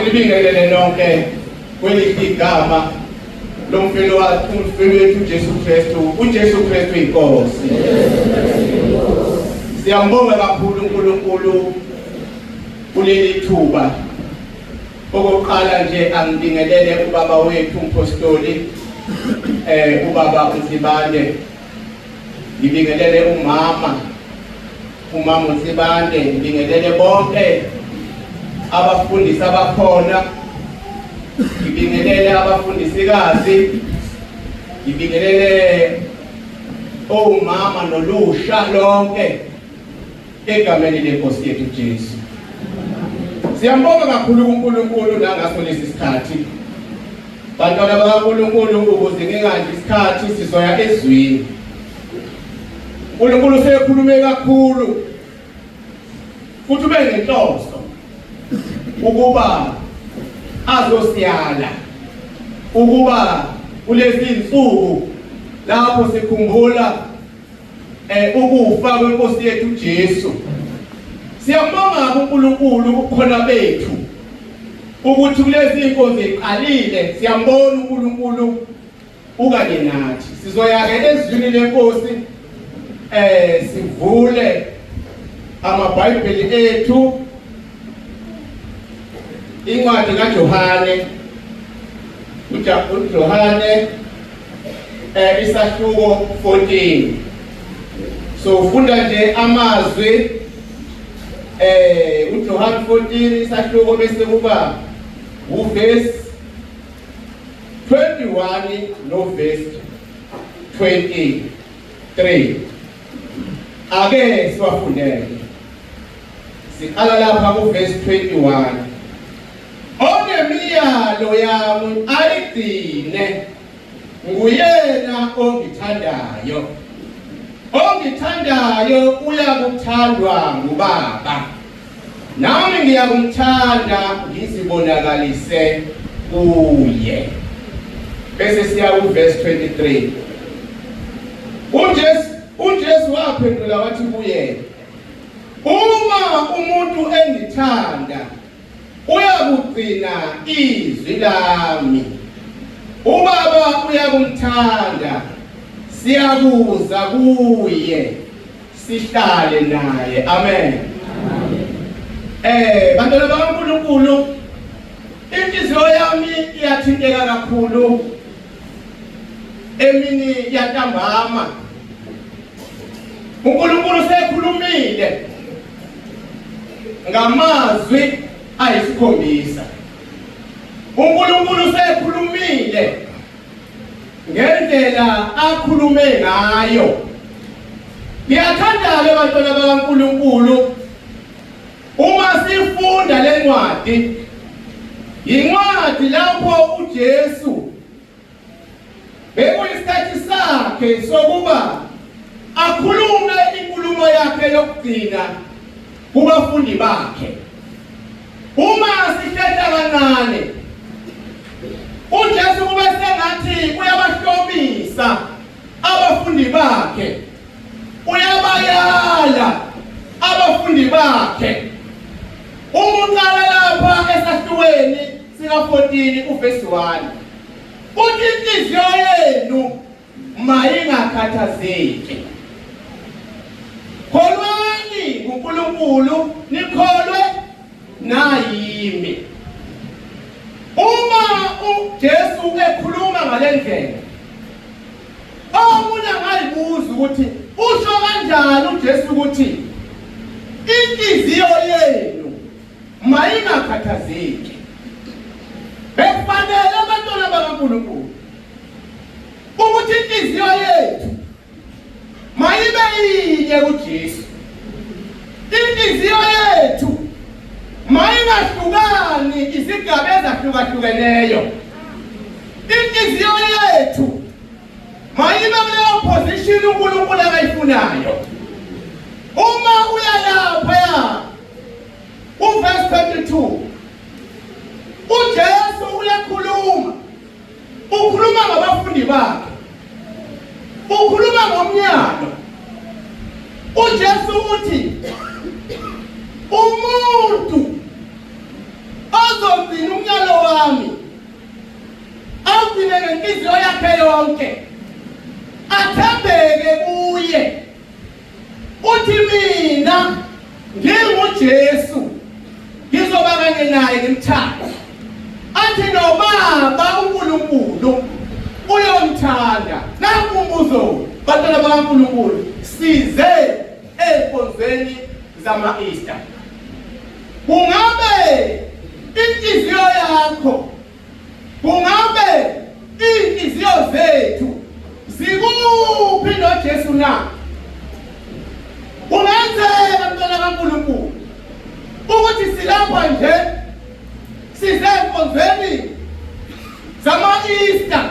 Nginibingelele nonke kwelihle igama lomfelo umfelo wethu uJesu Kristu, uJesu Kristu inkosi. Siyambonga kakhulu uNkulunkulu kuleli thuba. Okokuqala nje angibingelele ubaba wethu umpostoli ubaba uNsibande. Ngibingelele umama umama uNsibande, ngibingelele bonke abafundisi abakhona, ngibingelele abafundisikazi, ngibingelele omama nolusha lonke egameni lenkosi yethu Jesu. Siyambonga kakhulu kuNkulunkulu nangaso lesi sikhathi. Bantwana bakaNkulunkulu, ukuze ngingadli isikhathi sizoya ezwini. uNkulunkulu usekhulume kakhulu futhi ube nenhloso ukuba azosiyala ukuba kulezi insuku lapho sikhumbula ukufa kwenkosi yethu Jesu. Siyambonga uNkulunkulu ubukhona bethu ukuthi kulezi inkonzo iqalile, siyambona uNkulunkulu ukanye nathi. Sizoya ke ezwini lenkosi sivule amaBhayibheli ethu, incwadi kaJohane, uJohane isahluko 14. So ufunda nje amazwi uJohane 14 isahluko bese kuba uverse 21 no verse 23. Ake siwafundele. Siqala lapha ku verse 21. Onemiyalo yami ayigcine nguyena ongithandayo. Ongithandayo uyakuthandwa ngubaba. Nami ngiyakumthanda ngizibonakalise kuye. Bese siya ku verse 23. uJesu waphendula wathi kuye, uma umuntu engithanda uyakugcina izwi lami, ubaba uyakumthanda, siyakuza kuye sihlale naye. Amen. Bantwana bakaNkulunkulu, inhliziyo yami iyathinteka kakhulu emini yantambama. uNkulunkulu sekhulumile ngamazwi ayisikhombisa. uNkulunkulu sekhulumile ngendlela akhulume ngayo. Ngiyathanda-ke bantwana bakaNkulunkulu uma sifunda le ncwadi, yincwadi lapho uJesu bekuyisikhathi sakhe sokuba akhulume inkulumo yakhe yokugcina kubafundi bakhe. Uma sihlehla kancane, uJesu kube sengathi uyabahlomisa abafundi bakhe, uyabayala abafundi bakhe. Uma uqala lapha esahlukweni sika-14 uvesi 1, uthi inhliziyo yenu mayingakhathazeki. Kholwani kuNkulunkulu, nikholwe nayimi. Uma uJesu ekhuluma ngalendlela, omunye angayibuza ukuthi usho kanjani uJesu ukuthi inhliziyo yenu mayingakhathazeki. Bekufanele abantwana bakaNkulunkulu ukuthi inhliziyo yethu mayibe yinye kuJesu. Inhliziyo yethu mayingahlukani izigaba ezahlukahlukeneyo. Inhliziyo yethu mayibe kuleyo position uNkulunkulu akayifunayo. Uma uya lapha uverse 22, uJesu uyakhuluma, ukhuluma ngabafundi bakhe, ukhuluma ngomnyalo. uJesu uthi umuntu ozogcina yakhe yonke, athembeke kuye. Uthi mina nginguJesu ngizoba kanye naye ngimthanda. Athi nobaba uNkulunkulu uyomthanda. Nanku umbuzo bantwana bakaNkulunkulu size enkonzweni zama-Easter. Kungabe inhliziyo yakho Kungabe inhliziyo zethu zikuphi noJesu na? Kungenzeka mntwana kaNkulunkulu ukuthi silapha nje size enkonzweni zama-Easter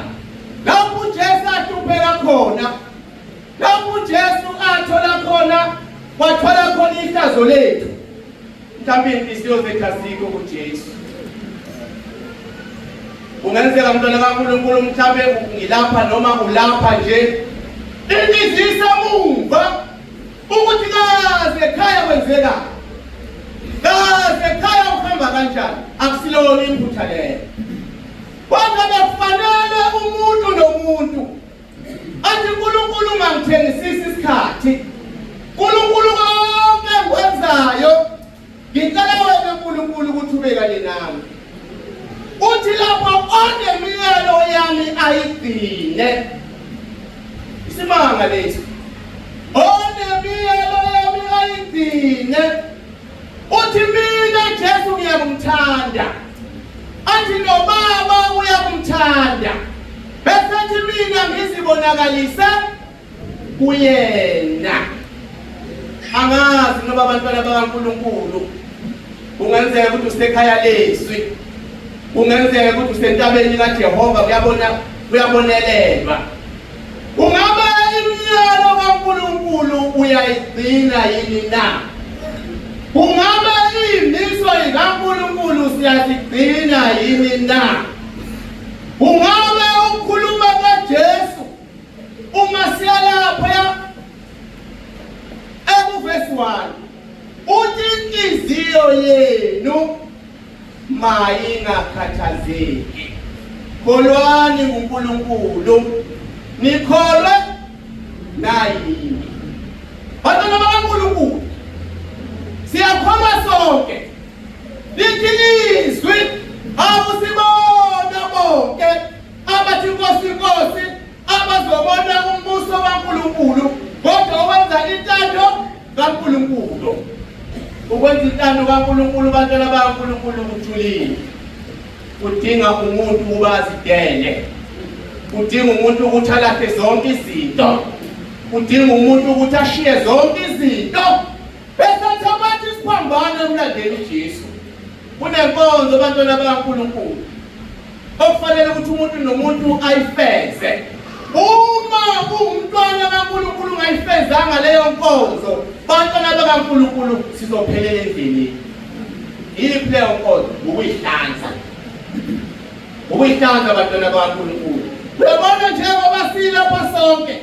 lapho uJesu ahlupheka khona, lapho uJesu athola khona, wathola khona ihlazo lethu. Mhlawumbe inhliziyo zethu azikho kuJesu. Kungenzeka mntwana kaNkulunkulu mhlawumbe ngilapha noma ulapha nje. Inhliziyo isemumva ukuthi kaze ekhaya kwenzeka. Kaze ekhaya uhamba kanjani? Akusilona iphutha lelo. Kodwa bekufanele umuntu nomuntu Athi uNkulunkulu ungangithengisisi isikhathi. uNkulunkulu konke engikwenzayo ngicela wena uNkulunkulu ukuthi ube kanye nami. Uthi lapho onemiyalo yami ayigcine. Isimanga lesi. Onemiyalo yami ayigcine. Uthi mina Jesu ngiyakumthanda. Athi nobaba uyakumthanda. Bese athi mina ngizibonakalise kuyena. Angazi noma abantwana bakaNkulunkulu kungenzeka ukuthi usekhaya lezwi. Kungenzeka ukuthi usentabeni kaJehova kuyabona kuyabonelelwa. Ungabe imiyalo kaNkulunkulu uyayigcina yini na? Kungabe iy'miso zikaNkulunkulu siyazigcina yini na? Kungabe ukukhuluma kaJesu uma siya lapha ekuvesi 1 uthi inhliziyo yenu mayingakhathazeki. Kholwani kuNkulunkulu, nikholwe nayimi. Bantwana bakaNkulunkulu, siyakholwa sonke. Lithi izwi akusibona bonke abathi Nkosi Nkosi abazobona umbuso kaNkulunkulu kodwa owenza intando kaNkulunkulu. Ukwenza intando kaNkulunkulu bantwana bakaNkulunkulu kujulile. Kudinga umuntu ukuba azidele. Kudinga umuntu ukuthi alahle zonke izinto. Kudinga umuntu ukuthi ashiye zonke izinto. Bese athabatha isiphambano emlandela uJesu. Kunenkonzo bantwana bakaNkulunkulu. okufanele ukuthi umuntu nomuntu ayifeze. Uma ungumntwana kaNkulunkulu ungayifezanga leyo nkonzo, bantwana bakaNkulunkulu sizophelela endleleni. Yiphi leyo nkonzo? Ukuyihlanza. Ukuyihlanza bantwana bakaNkulunkulu. Uyabona njengoba silapha sonke,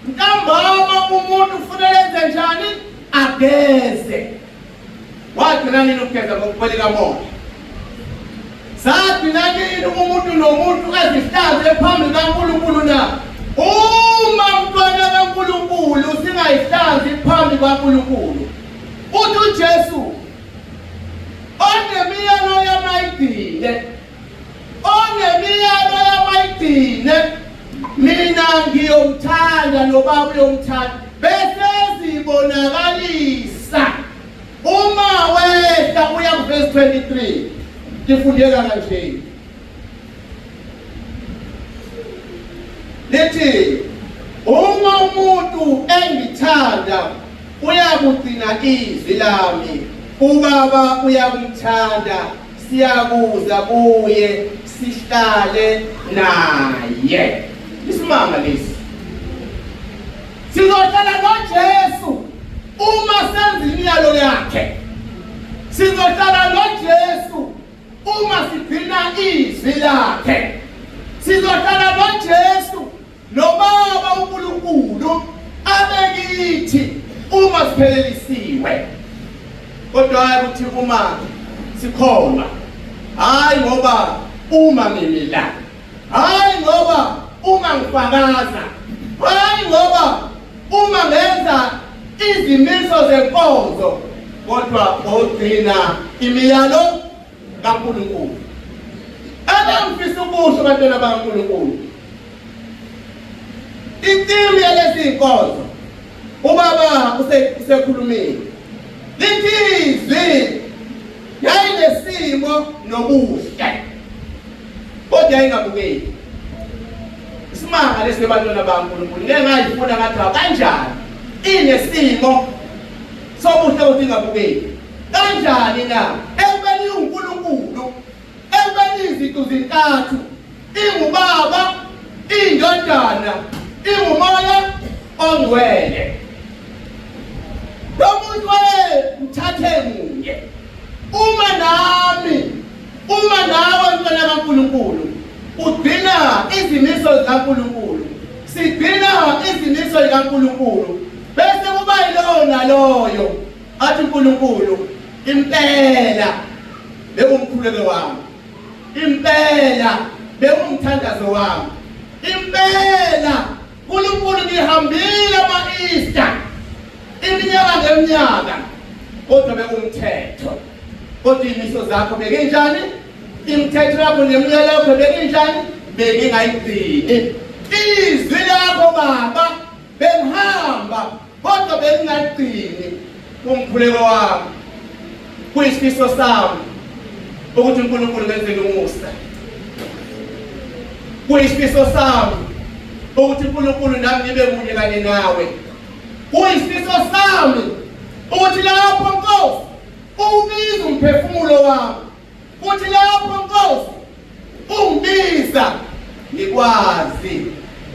ntambama umuntu kufanele enze njani? Ageze. Wagcina nini ukugeza ngokuboleka moya? Sagcina nini umuntu nomuntu azihlanze phambi kaNkulunkulu na? Uma mntwana kaNkulunkulu singayihlanzi phambi kwaNkulunkulu. Uthi uJesu onemiyalo yamayigcine onemiyalo yamayigcine mina ngiyomthanda nobaba uyomthanda bese zibonakalisa uma wehla uya kuvesi 23 ngifundeka kanje lithi uma umuntu engithanda uyakugcina izwi lami ubaba uyakumthanda siyakuza kuye sihlale naye. Isimanga lesi. Sizohlala noJesu uma senza imiyalo yakhe. Sizohlala noJesu uma sigcina izwi lakhe. Sizohlala noJesu noBaba uNkulunkulu abe kithi uma siphelelisiwe. Kodwa hayi ukuthi uma sikholwa, hayi ngoba uma ngimi la, hayi ngoba uma ngifakaza, hayi ngoba uma ngenza izimiso zenkonzo, kodwa ogcina imiyalo kaNkulunkulu. Ebengifisa ukusho bantwana bakaNkulunkulu, intimu yalezi nkonzo ubaba usekhulumile, lithi izwi yayinesimo nobuhle kodwa yayingabukeki. Isimanga lesi bantwana bakaNkulunkulu, ngeke ngayifuna ngathi kanjani inesimo sobuhle kodwa ingabukeki kanjani na? Ekubeni uNkulunkulu, ekubeni iziqu zintathu, ingubaba, indodana, ingumoya ongcwele. Lo muntu wayemthathe munye. Uma nami, uma nawe mntwana kaNkulunkulu ugcina izimiso zikaNkulunkulu, sigcina izimiso zikaNkulunkulu, bese kuba yilowo naloyo athi uNkulunkulu impela bewumkhuleko wami, impela bewumthandazo wami, impela uNkulunkulu ngihambile ama-Easter iminyaka ngeminyaka, kodwa bekumthetho, kodwa iy'miso zakho bekinjani? Imithetho yakho nemiyalo yakho bekinjani? Bengingayigcini. Izwi lakho Baba bengihamba kodwa bengingagcini. Umkhuleko wami kuyisifiso sami ukuthi uNkulunkulu ngenzele umusa, kuyisifiso sami ukuthi uNkulunkulu nami ngibe munye kanye nawe, kuyisifiso sami ukuthi lapho Nkosi ubiza umphefumulo wami, kuthi lapho Nkosi ungibiza ngikwazi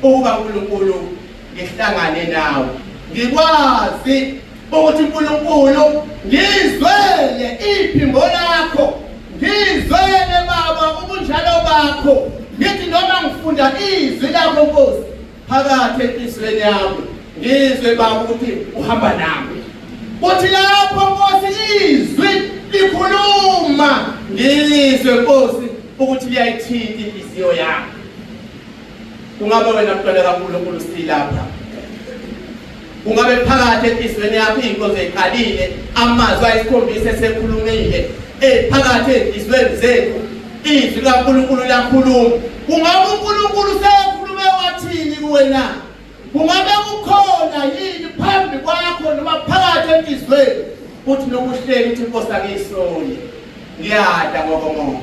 ukuba uNkulunkulu ngihlangane nawe, ngikwazi ukuthi uNkulunkulu ngizwele iphimbo lakho, ngizwele Baba ubunjalo bakho, ngithi noma ngifunda izwi lakho Nkosi phakathi enhliziyweni yami ngizwe Baba ukuthi uhamba nami, kuthi lapho Nkosi izwi likhuluma ngizwe Nkosi ukuthi liyayithinta inhliziyo yami. Kungabe wena mntwana kaNkulunkulu silapha, kungabe phakathi enhliziyweni yakho iy'nkonzo ey'qalile, amazwi ayisikhombisa esekhulumile phakathi ey'nhliziyweni zethu, izwi likaNkulunkulu liyakhuluma. Kungabe uNkulunkulu sekhulume wathini kuwe na? Kungabe kukhona yini phambi kwakho noma phakathi enhliziyweni uthi noma uhleli uthi Nkosi angiyisoli, ngiyadla ngokomoya,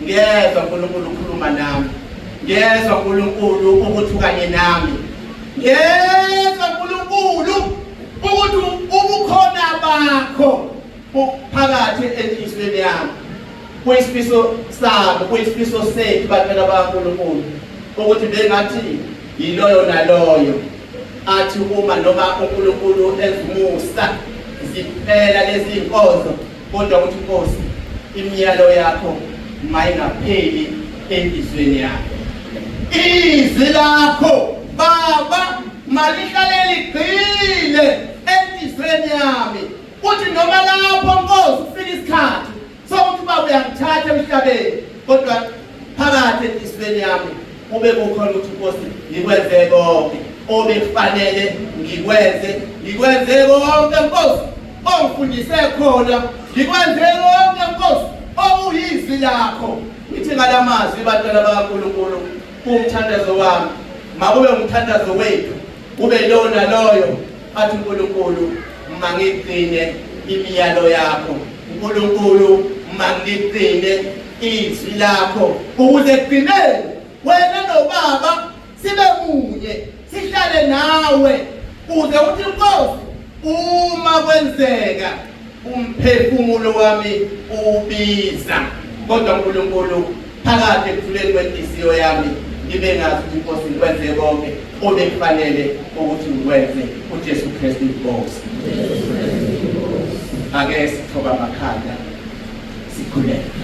ngiyezwa uNkulunkulu ukhuluma nami, ngiyezwa uNkulunkulu ukuthi ukanye nami, ngiyezwa uNkulunkulu ukuthi ubukhona bakho phakathi enhliziyweni yami. Kuyisifiso sami, kuyisifiso sethu bantwana bakaNkulunkulu ukuthi bengathi yiloyo naloyo athi uma noma uNkulunkulu ezumusa ziphela lezi zinkonzo, kodwa ukuthi Nkosi imiyalo yakho mayingapheli enhliziyweni yakho. Izwi lakho Baba malihlale ligxile enhliziyweni yami, kuthi noma lapho Nkosi kufika isikhathi sokuthi ubaba uyangithatha emhlabeni, kodwa phakathi enhliziyweni yami kube kukhona ukuthi Nkosi ngikwenze konke obekufanele ngikwenze, ngikwenze konke Nkosi ongifundise khona, ngikwenze konke Nkosi okuyizwi lakho. Ngithi ngalamazwi bantwana bakaNkulunkulu, umthandazo wami makube umthandazo wethu, kube lowo naloyo athi uNkulunkulu mangigcine imiyalo yakho, uNkulunkulu mangigcine izwi lakho, ukuze ekugcineni wena nobaba sibe munye, sihlale nawe, uze uthi Nkosi uma kwenzeka umphefumulo wami ubiza, kodwa uNkulunkulu phakathi ekuthuleni kwenhliziyo yami ngibe ngazi ukuthi Nkosi ngikwenze konke obekufanele ukuthi ngikwenze. uJesu Kristu inkosi. Ake sithoba amakhanda sikhuleke.